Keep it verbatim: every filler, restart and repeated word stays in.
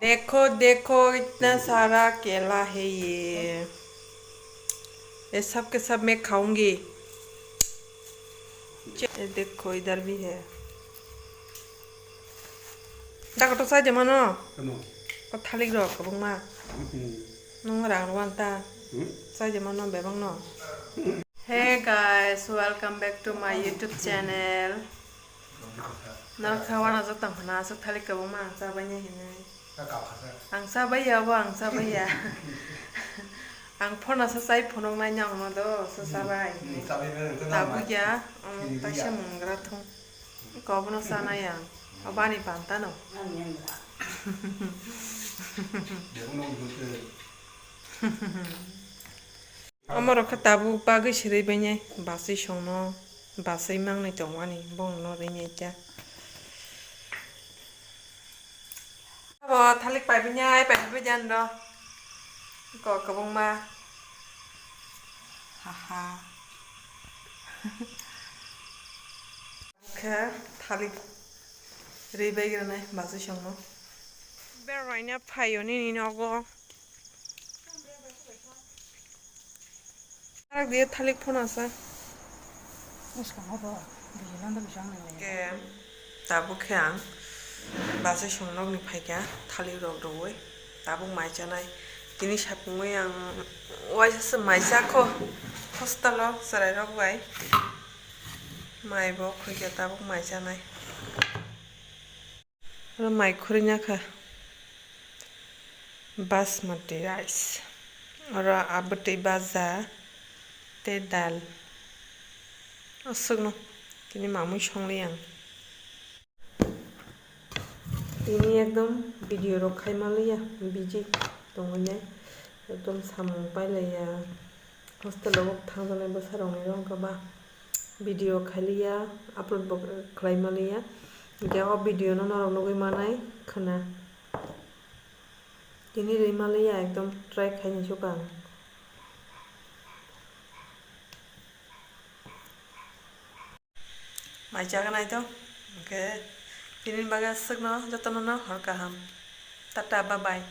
देखो, देखो, इतना सारा केला है ये। ये सब के सब मैं खाऊंगी। ये देखो, इधर भी है। Dakoto chai de mano? Tamo? O thalik rok kwbangma. Hmm. Nung rang rwan ta? Hmm? Chai de mano bebang no? Hey guys, welcome back to my YouTube channel. Norok kha wana jotang khana aswk thalik kwbangma ang chabai nai hinwi. Ang chabai ya bo, ang chabai ya. Ang phone asa chai phunuk nai nang no do, so chabai. Hmm, chabai bai, ang khe nang tabuk ya, ang taisa mungra thung. Kobono sana yang. Abani pantano. Amorok khe tabuk bagwi sirwi bainai. Baswi songno. Baswi mangnwi tongmani. Bongno rinai ta. Abo thalik paibainai, paibai jan ro. Ko kwbangma. Haha. Khe thalik rwi bai granai baswi songno. Beraina phaio nini nogo. Arak diye thalik phunasa. Ke tabuk khe ang baswi songnokni phaikha thalik rok rwui tabuk mai chanai. Tini sapungwi ang waisa se mai chakho hostel o chwrai rok bai. Mai bo khwikhe tabuk mai chanai. Oro mai khurui nakha basmati rice. Oro abwtwi baja tei dal. Aswkno tini mamwi songlai ang. Tini ekdom video rok khai manliya, busy tongwi nai, ekdom samung pailaiya. Hostel o thangjaknai bwsarokni rok wngkha ba video khailiya, upload bo khlai manliya. Hwnkhe o video no norok nugwi manai khwna. Tini rwi manliya, ekdom try khaini suka ang. Mai chaganai to, hwnkhe tini bagwi aswkno jotono no hor kaham. Tata, bye bye.